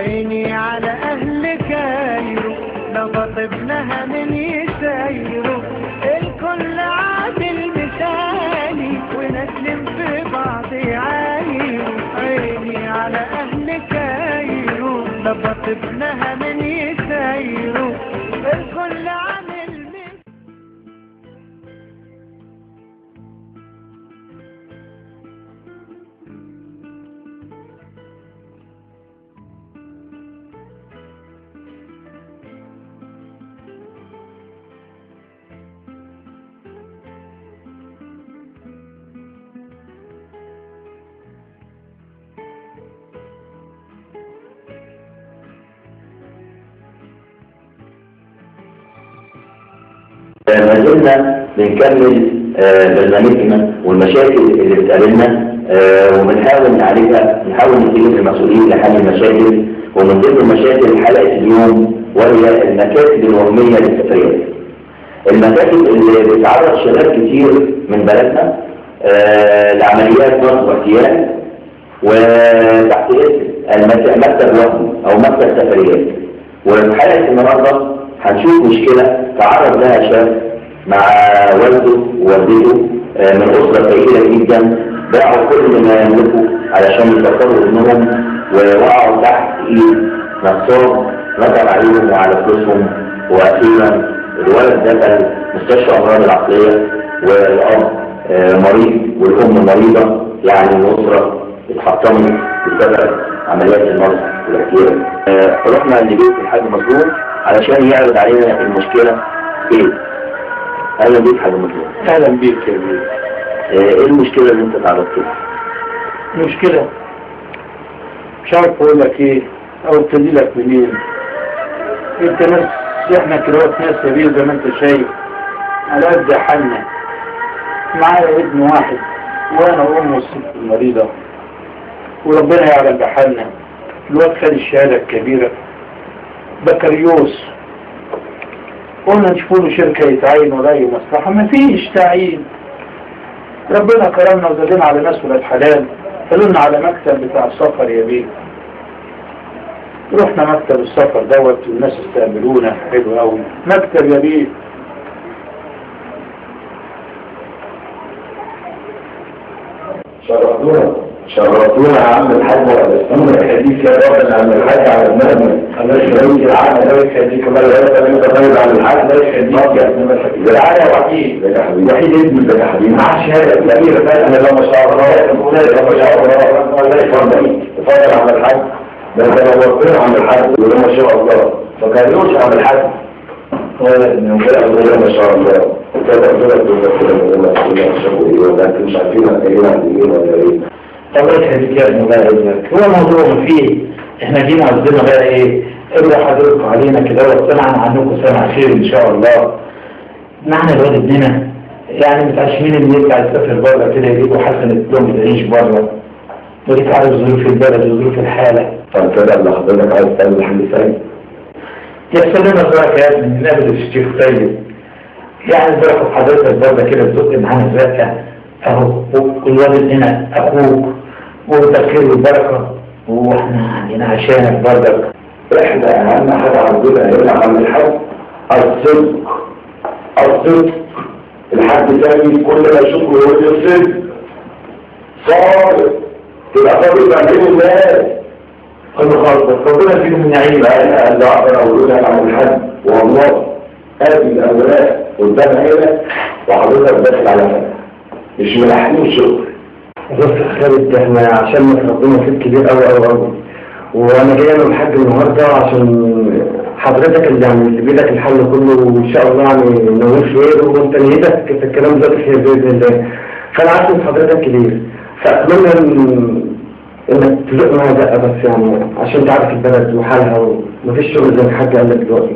عيني على أهل كايرو لبط ابنها من يسايرو، الكل عادل مثالي ونسلم في بعض عايرو. عيني على أهل كايرو لبط ابنها من يسايرو، الكل عادل. ما زلنا بنكمل برنامجنا والمشاكل اللي بتقابلنا، وبنحاول نعالجها، بنحاول نتجه المسؤولين لحل المشاكل. ومن ضمن المشاكل حلقة اليوم وهي المكاتب الوهمية للسفريات. المكاتب اللي بتعرض شباب كتير من بلدنا لعمليات نصب واحتيال وتحت اسم مكتب وهمي او مكتب سفريات. وفي حلقة النهارده هنشوف مشكلة تعرض لها شاب مع والده ووالدته من أسرة فقيرة جدا، باعوا كل ما يملكوا علشان يسفروا ابنهم، ووقعوا تحت ايد نصاب نصب عليهم وعلى فلوسهم. واخيرا الولد دخل مستشفى امراض العقلية، والاب مريض والام مريضة، يعني الأسرة اتحطمت بسبب عمليات النصب والاحتيال. رحنا لبيت الحاج مظلوم علشان يعرض علينا المشكلة ايه. اهلا بيك حاج مظلوم. اهلا بيك يا بيه. ايه المشكلة اللي انت تعرضت لها؟ مشكلة مش عارف اقول لك ايه او ابتدي لك منين. انت ناس، احنا كده ناس يا بيه زي ما انت شايف على قد حالنا. معايا ابن واحد وانا وامه الست المريضة، وربنا يعلم بحالنا. الواد خد الشهادة الكبيرة بكالوريوس، قلنا نشوفوا له شركة يتعين ولا أي مصلحة، مفيش تعيين. ربنا كرمنا وزادنا على ناس ولاد حلال، قالوا لنا على مكتب بتاع السفر يا بيه. رحنا مكتب السفر دوت والناس استقبلونا حلو قوي. مكتب يا بيه. شرفتونا شرفتونا يا عم الحاج، الله يخليك يا رب. يا عم الحاج على دماغنا، الله يخليك يا عم، الله يخليك، الله يخليك، انت طيب يا عم الحاج، الله يخليك يا ابن الحبيب. بالعافية يا وحيد، ازيك يا حبيبي؟ وحيد ابني، ازيك يا حبيبي؟ معاه شهادة كبيرة فعلا، لا ما شاء الله، لا ما شاء الله، الله يفضل. اتفضل يا عم الحاج، ده انت نورتنا يا عم الحاج، ولا ما شاء الله، فكرنوش يا عم الحاج. لا ما شاء الله، انت مش عارفين ايه ولا ايه. الله يخليك يا ابن، الله يعزك. هو الموضوع فيه احنا جينا قصدنا بقى ايه؟ ارجع حضرتكم علينا كده وسمعنا عنكم سمع خير ان شاء الله. معنا الواد ابننا يعني متعشمين ان يطلع يسافر بره كده يجيبوا حسنة لهم تعيش بره، وديك عارف ظروف البلد وظروف الحالة. طب كده اللي حضرتك عايز تعمل الحاج سيد؟ يحصل لنا بركة يا ابني، نقابل الشيخ سيد. يعني بركة حضرتك بره كده تزق معانا زقه اهو، والواد ابننا اخوك وانت الخير والبركة، واحنا عندنا عشانك برضك. احنا اهم حاجة عندنا هنا عم الحاج الصدق، الصدق. الحاج تاني كل ما اشوفه يقول لي الصدق، صادق، تبقى صادق ما بين الناس. الله خالص، ربنا يزيدهم من نعيم. لا لا اقدر اقول لك يا عم الحاج والله ادي الاوراق قدام عينك وحضرتك داخل على فكرة مش ملاحقين شغل. بص يا خالد، احنا عشان ربنا فيك كبير قوي قوي قوي، وانا جاي انا والحاج النهارده عشان حضرتك اللي يعني اللي بيدك الحل كله، وان شاء الله يعني نقول خير، وانت نيتك في الكلام ده خير باذن الله. فانا عارف ان حضرتك كبير، فاتمنى انك تزق معايا زقه بس يعني عشان تعرف البلد وحالها، ومفيش شغل زي الحاج قال لك دلوقتي.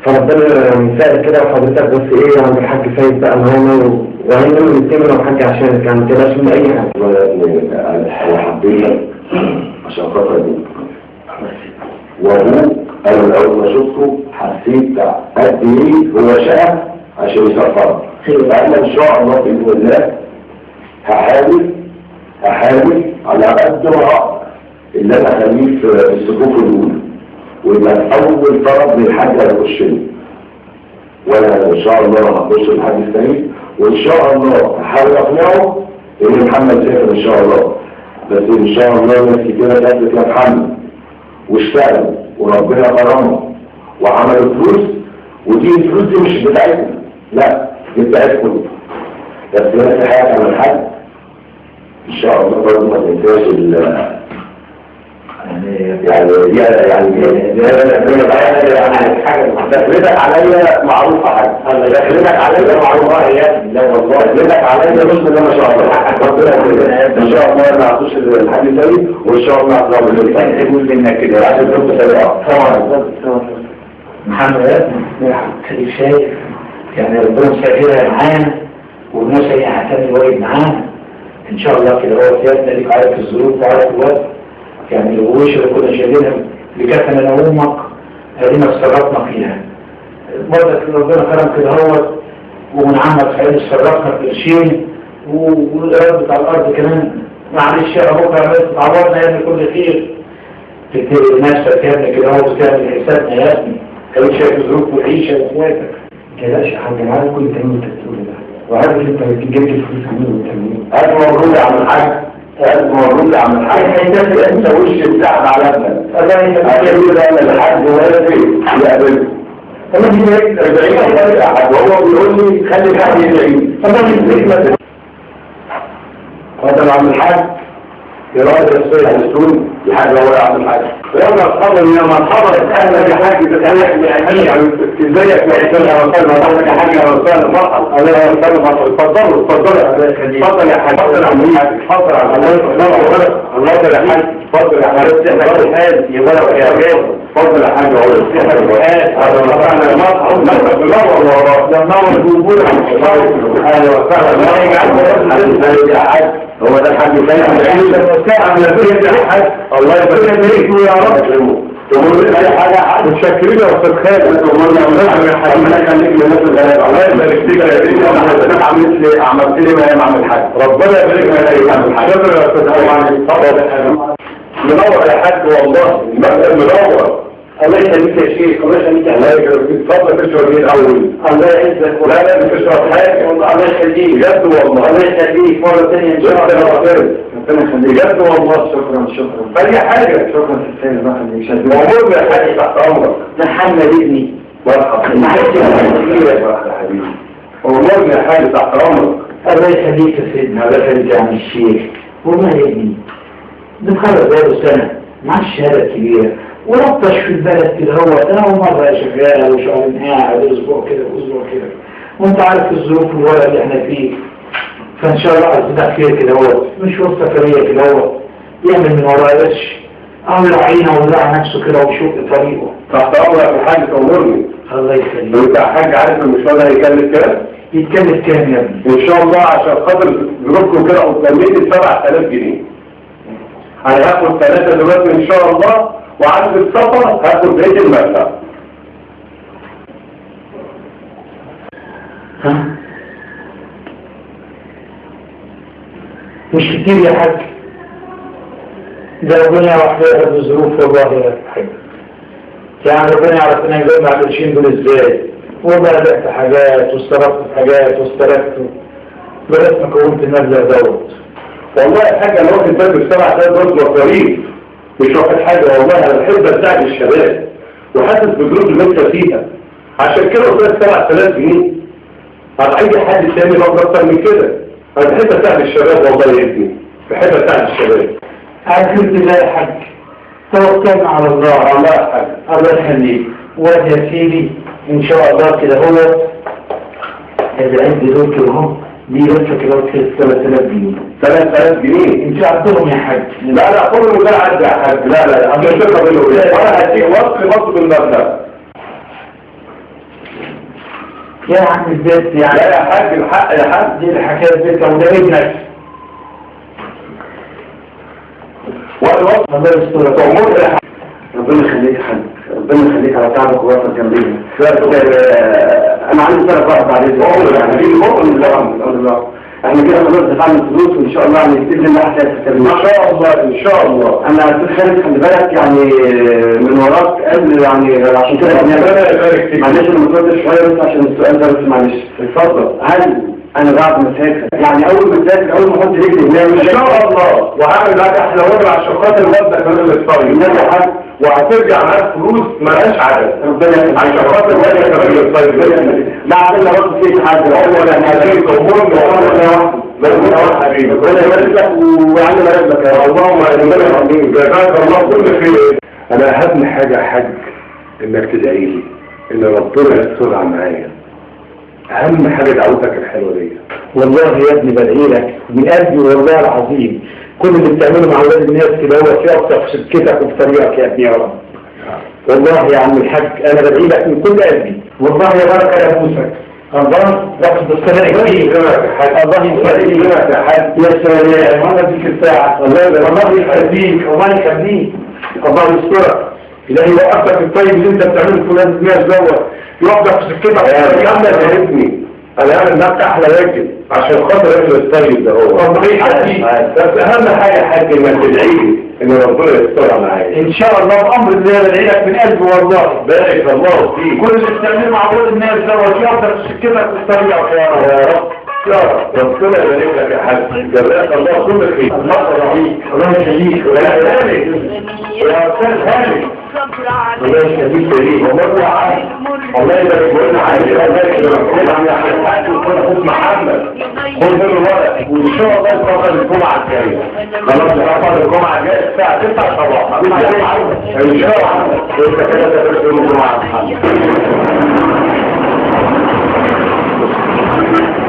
فربنا يعني سائل كده، وحضرتك بس ايه عند الحاج سيد بقى معانا، وهنعمل الاثنين انا والحاج عشانك، يعني ما تقلقش من اي حاجة. والله يا ابني انا حبيتك عشان خاطر ابوك، وابوك انا اول ما شفته حسيت قد ايه هو شقى عشان يسفرك. فانا ان شاء الله باذن الله هحاول على قد ما اقدر اللي انا اخليه في الصفوف الاولى، ويبقى اول طلب للحاج هيخش لي، وانا ان شاء الله هخش للحاج السعيد، وان شاء الله هحاول اقنعه ان محمد سافر ان شاء الله. بس ان شاء الله ناس كتيرة سافرت يا محمد واشتغلوا وربنا كرمهم وعملوا فلوس، ودي الفلوس دي مش بتاعتنا، لا دي بتاعتكم. بس هنا في حاجة من الحاج ان شاء الله برضه ما تنساش يعني دخلتك عليا معروفة حاجة، دخلتك عليا معروفة يا لا والله، دخلتك عليا بسم الله ما شاء الله، ربنا يكرمك ان شاء الله. انا هخش الحاج سيد وان شاء الله هطلع بالخير منك كده عشان تبقى سريعة. طبعا محمد خليك شايف يعني ربنا مسهلها معانا، والناس هي هتعمل واجب معانا ان شاء الله كده. هو سيادنا ليك عارف الظروف وعارف الوقت، يعني الوش اللي كنا شايلينها لكفن انا وامك ادينا اتصرفنا فيها برضك، ربنا كرم كده هو ومن عمك سعيد اتصرفنا في قرشين، والارض بتاع الارض كمان معلش يا ابوك تعوضنا يا ابني كل خير. تبتدي نفسك يا ابني كده هو وتعمل حسابنا يا ابني، خليك شايف الظروف والعيشه واخواتك. ما تقلقش يا حاج، انا عارف كل الكلام اللي انت بتقوله ده، وعارف انت جبت الفلوس منين وانت منين. الف مبروك يا عم الحاج، الف مبروك يا عم الحاج. انت وش الزحمة على ابنك. الله يخليك. الحاج وافق يقابله. الله يخليك. وهو بيقول لي خلي الحاج يدعي. الله يخليك. اتفضل يا عم الحاج. ايه رايك يا استاذ الدستور؟ الحاج هو يا عم الحاج. يا مرحبا يا مرحبا، اهلا يا حاج. ازيك يا استاذ؟ اهلا وسهلا يا حاج. اهلا وسهلا، مرحبا. اهلا وسهلا، مرحبا. اتفضلوا اتفضلوا. اتفضل يا حاج. اتفضل يا حاج. اتفضل يا حاج. اتفضل يا حاج. اتفضل يا حاج. يا بركة يا حاج. اتفضل يا حاج. اهلا وسهلا، مرحبا. منور منور بوجودك. اهلا وسهلا. يا حاج هو ده الحاج سيد. يا حاج الله يبارك فيك يا رب. تقول اي حاجة يا حاج. متشكرين يا استاذ خالد. ربنا يخليك للناس الغلابة. الله يبارك فيك يا بيه. حضرتك عملت لي ما يا عم الحاج. ربنا يبارك فيك يا عم الحاج. شكرا يا استاذ خالد. اتفضل. منور يا حاج والله، المكتب منور. الله يخليك يا شيخ. الله يخليك. الله يكرمك. اتفضل تشرب ايه الاول؟ الله يعزك. لا لا تشرب حاجة والله. الله يخليك بجد والله. الله يخليك مرة ثانية ان شاء الله. ربنا يخليك بجد والله. شكرا شكرا. اي حاجة. شكرا في السيد. الله يخليك. موجود يا حاج تحت امرك. محمد ابني. مرحبا. مرحبا يا حبيبي. امرني يا حاج تحت امرك. الله يخليك يا سيدنا. الله يخليك يا عم الشيخ. والله يا ابني متخرج بقاله سنة مع الشهادة الكبيرة ولطش في البلد كده. هو انا مرة شغال وشهرين قاعد، اسبوع كده واسبوع كده، وانت عارف الظروف والوضع اللي احنا فيه. فان شاء الله عايزين خير كده، هو مشوار سفرية كده، هو يعمل من وراه قرش او يراعينا ويراعي نفسه كده ويشوف طريقه. تحت امرك يا حاج. تأمرني. الله يخليك. وانت يا حاج عارف المشوار ده هيكلف كام؟ يتكلف كام يا ابني؟ ان شاء الله عشان خاطر ظروفكم كده قدامي 7000 جنيه. انا هاخد 3 دلوقتي ان شاء الله، وعند السفر هاخد بقية المبلغ. ها؟ مش كتير يا حاج، ده ربنا يعرف لنا الظروف والله يا حاج. يعني ربنا يعرف لنا نجمع القرشين دول ازاي. والله بعت حاجات واستلفت حاجات واستلفت لغاية ما كونت المبلغ دوت. والله يا حاج انا واخد بالي ب 7000 دول مصاريف، مش واخد حاجة والله. انا بحب اساعد الشباب وحاسس بالظروف اللي انت فيها، عشان كده قلت لك 7000 جنيه. طب اي حد تاني باخد اكتر من كده. انا بحب اساعد الشباب والله يا ابني، بحب اساعد الشباب. عزيز الله يا حاج، توكلنا على الله. الله يا حاج. الله يخليك. وادي يا سيدي ان شاء الله كده هو اللي عندي دول كده اهو، دي لفه كده 3000 جنيه. 3000 جنيه انت عندهم يا حاج؟ لا لا كله ده عدى يا حاج. لا لا انا مش هقبله، وانا هديك وصل برضه بالمبلغ يا عم البيت يعني. لا يا حاج الحق يا حاج، دي الحكاية البيت وده ابنك. وانا الله يسترك. امور يا حاج. ربنا يخليك يا حاج، ربنا يخليك على تعبك ووقفك جنبينا. انا عندي طلب واحد بعد اذنك. يا حبيبي. الله. احنا كده خلاص دفعنا الفلوس وان شاء الله يعني باذن الله هتلاقي. ان شاء الله ان شاء الله. انا استاذ خالد خلي بالك يعني من وراك قال يعني عشان كده ربنا يبارك فيك. معلش انا متوتر شوية بس عشان السؤال ده، بس معلش. اتفضل. هل انا بعد ما اسافر يعني اول ما اسافر اول ما احط رجلي هناك ان شاء الله وهعمل معاك احلى واجب عشان خاطر الواد ده كمان الطيب، وهترجع معاك فلوس مالهاش عدد ربنا يخليك عشان خاطر الواد ده كمان الطيب. لا عملنا برضه فيك حاجة والله حبيبي ربنا حبيبي ربنا يبارك لك ويعلم رزقك يا رب. اللهم امين. جزاك الله كل خير. انا اهم حاجة يا حاج انك تدعي لي ان ربنا يسترها معايا. اهم حاجة دعوتك الحلوة دي. والله يا ابني بدعي لك من قلبي والله العظيم. كل اللي بتعمله مع اولاد الناس كده هو في اكتر في سكتك وفي طريقك يا ابني يا رب. والله يا عم الحاج انا بدعي لك من كل قلبي. والله يا بركة يا ابوسك. الله ياخد السنة كتير. الله يخليك يا حاج. يا سلام الله يديك الساعة. الله يخليك الله يخليك الله يسترك. إلهي يوقفك الطيب اللي انت بتعمله في ولاد الناس دوت، يوقفك في سكتك. يا ابني انا هعمل معاك احلى واجب عشان خاطر الراجل الطيب ده هو. الله يخليك. بس اهم حاجة يا حاج انك تدعي لي ان ربنا يسترها معايا. ان شاء الله بامر الله بدعي لك من قلبي والله. بارك الله فيك. كل اللي بتعمله مع ولاد الناس دوت يوقفك في سكتك وفي طريقك يا رب. يا رب يا رب ربنا يبارك لك يا حاج. جزاك الله كل خير. الله يخليك الله يخليك يا خالد يا استاذ خالد الله يخليك يا ريت. الله يبارك لنا. عايز يبارك لنا يا حاج وخد محمد خد منه الورق وان شاء الله نتفق الجمعة الجاية. خلاص نتفق الجمعة الجاية الساعة 9 صباحا ان شاء الله. انت كده تفرق يوم الجمعة يا محمد.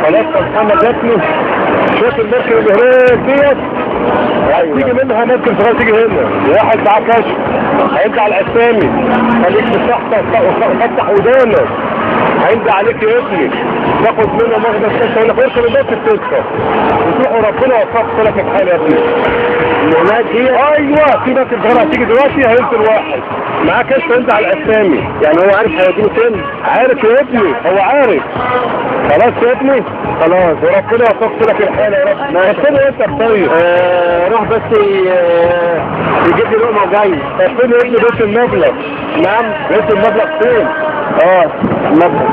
خلاص محمد يا شوف المركب اللي هناك ديت تيجي منها مركب صغير تيجي هنا واحد معاه كشف هينزل على الاسامي. خليك بصحتك وفتح ودانك هينزل عليك يا ابني. تاخد منه مخبز كشف هنا فرصة من بس التسكه وتروح وربنا يوفقك لك الحال يا ابني. هناك دي ايوه في مركب صغيرة هتيجي دلوقتي هينزل واحد معاه كشف هينزل على الاسامي. يعني هو عارف هيودينه فين؟ عارف يا ابني هو عارف. خلاص يا ابني خلاص وربنا يوفقك لك الحال يا رب. ماشي انت طيب. روح بس يجيب لي لقمة وجاي. فين يا ابني بيت المبلغ؟ نعم بيت المبلغ فين؟ المبلغ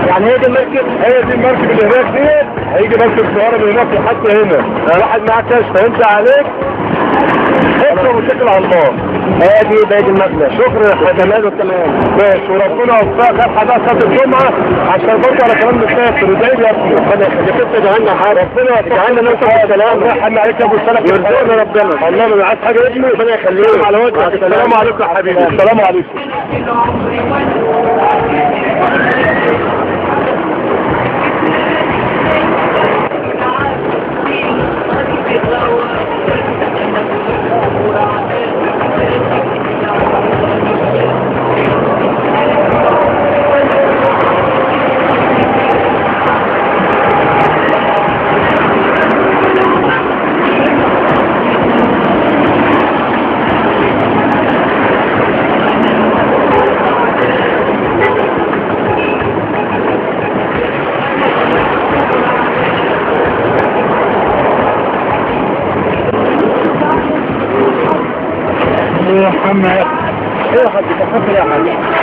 يعني هي دي المركب؟ هي دي المركب اللي هناك ديت. هيجي مركب صغيرة من هناك لحد هنا. واحد معاه كشف هينزل عليك. اكتب واتكل على الله. ادي بيت المبلغ. شكرا يا حاج. تمام تمام ماشي وربنا يوفقك. الحق بقى صلاة الجمعة عشان برضه على كلام المسافر. ادعي لي يا ابني. ربنا يخليك. انت ادعي حاجة. ربنا يوفقك. ادعي لنا نوصل بالسلامة. الله يحن عليك يا ابو السلام. يرزقنا ربنا. الله ما عايز حاجة يا ابني. ربنا يخليك. على وجهك. السلام عليكم يا حبيبي. السلام عليكم.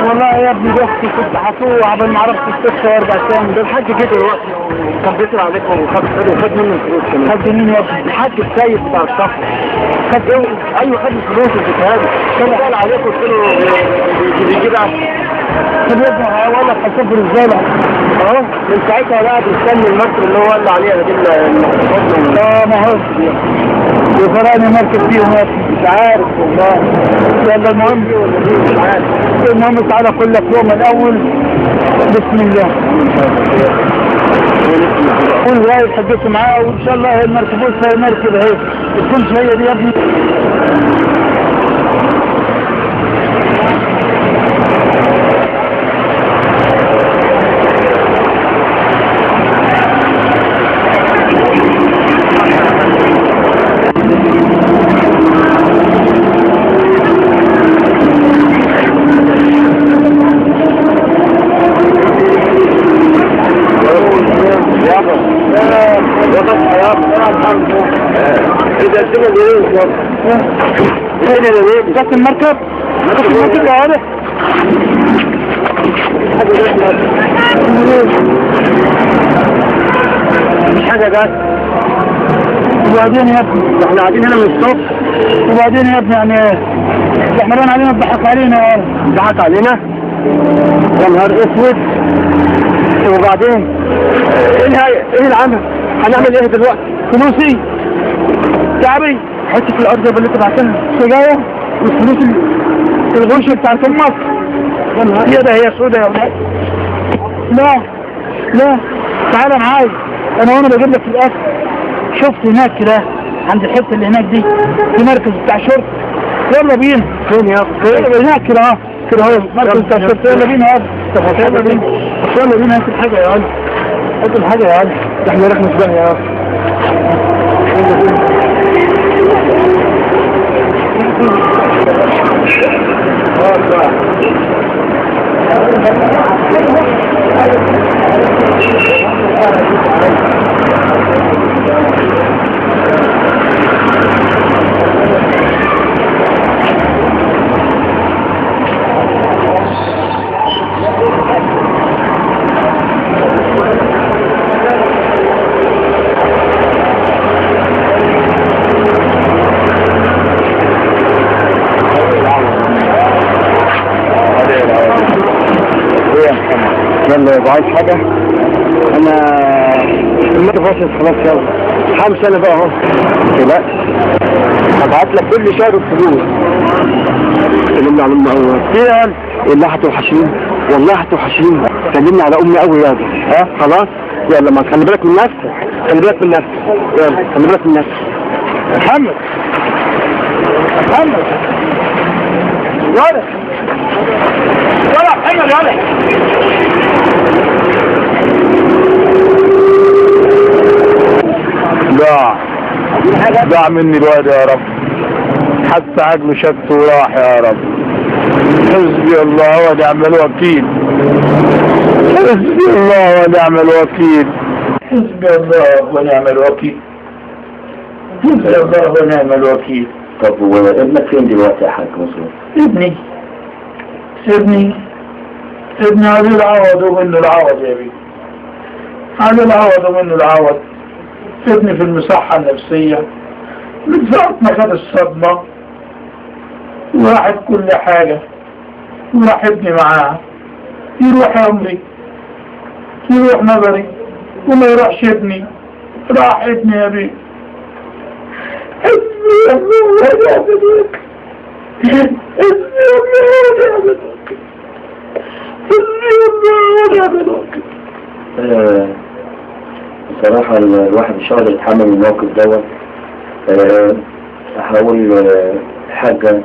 والله يا ابني بس كنت هتوه عبال ما عرفت الست وارجع تاني. ده الحاج جه دلوقتي وكان بيسأل عليكم وخد منه الفلوس كمان. خد مين يا ابني؟ الحاج السيد بتاع السفر. خد ايه؟ ايوه خد الفلوس واديتها له. كان سأل عليكم قلت له بيجيب. طب يا ابني هقول لك هسافر ازاي بقى؟ اهو من ساعتها بقى بيستني المركب اللي هو قال عليها دي اللي ما هو وفرقني مركب فيهم يا ابني مش عارف والله. يلا المهم مش عارف. المهم تعالى اقول لك يوم الاول. بسم الله. قول رايح حدثت معاه وان شاء الله هي المركبوس هي المركب اهي. تكونش هي دي يا ابني. يابا ايه ده؟ المركب؟ المركب يا ولد؟ مش حاجة جت. وبعدين يا ابني احنا قاعدين هنا من الصبح. وبعدين يا ابني يعني احنا بان علينا اتضحك علينا يا ولد. اتضحك علينا؟ يا نهار اسود. وبعدين ايه العمل؟ هنعمل ايه دلوقتي؟ فلوسي تعبي حتة الارض اللي انت بعتها سجاير والفلوس الغش بتاعت امك. يا نهار ايه ده، هي سودة يا ولاد. لا لا تعالى معايا انا وانا بجيب لك في الاكل. شفت هناك كده عند الحتة اللي هناك دي في مركز بتاع شرطه. يلا بينا. فين يا ابني؟ هناك كده اهو كده اهو مركز بتاع شرطه. يلا بينا يا ابني. طب يلا بينا يلا بينا. هات الحاجة يا ولد، هات الحاجة يا ولد، ده احنا رحنا في يا ولد. يلا بينا. يلا يا عايز حاجة؟ أنا المرة فاصل خلاص. يلا همشي أنا بقى أهو. لا هبعت لك كل شهر الفلوس. سلمني على أمي أوي. إيه يا ولد؟ والله هتوحشيني، والله هتوحشيني. سلمني على أمي أوي يابا. ها خلاص يلا، ما خلي بالك من نفسك، خلي بالك من نفسك، يلا خلي بالك من نفسك. محمد محمد يلا يلا محمد يلا. ضاع ضاع مني الواد يا رب، حتى عقله شت وراح يا رب. حسبي الله ونعم الوكيل، حسبي الله ونعم الوكيل، حسبي الله ونعم الوكيل، حسبي الله ونعم الوكيل. طب وابنك فين دلوقتي يا حاج منصور؟ ابني ابني ابني علي العوض ومنه العوض يا بيه، علي العوض ومنه العوض. ابني في المصحة النفسية من ساعة ما خد الصدمة وراحت كل حاجة، وراح ابني معاها. يروح عمري، يروح نظري، وما يروحش ابني. راح ابني يا بيه. حسبي الله ونعم الوكيل، حسبي الله ونعم الوكيل، حسبي الله ونعم الوكيل. بصراحة الواحد مش قادر يتحمل الموقف دوت. هقول حاجة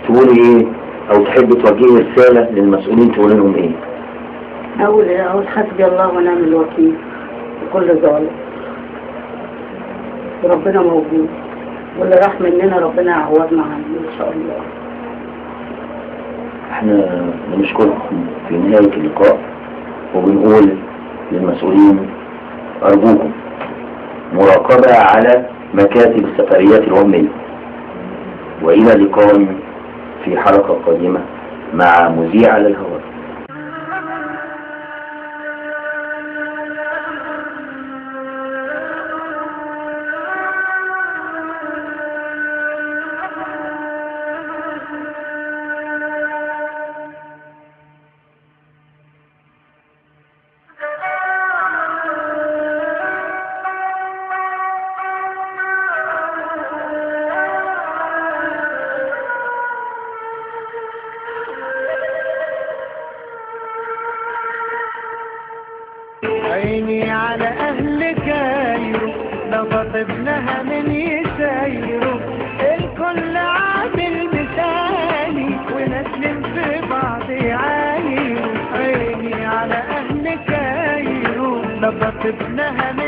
تقولي ايه او تحبي توجهي رسالة للمسؤولين تقولي لهم ايه؟ اقول حسبي الله ونعم الوكيل وكل ظالم، وربنا موجود، واللي راح مننا ربنا يعوضنا عنه ان شاء الله. احنا بنشكركم في نهاية اللقاء وبنقول للمسؤولين أرجوكم مراقبة على مكاتب السفريات الوهمية. وإلى لقاء في حلقة قادمة مع مذيع على الهواء. عيني على أهل كايرو نبط ابنها من يسايرو، الكل عامل مثالي ونسلم في بعض عايرو. عيني على أهل كايرو نبط ابنها من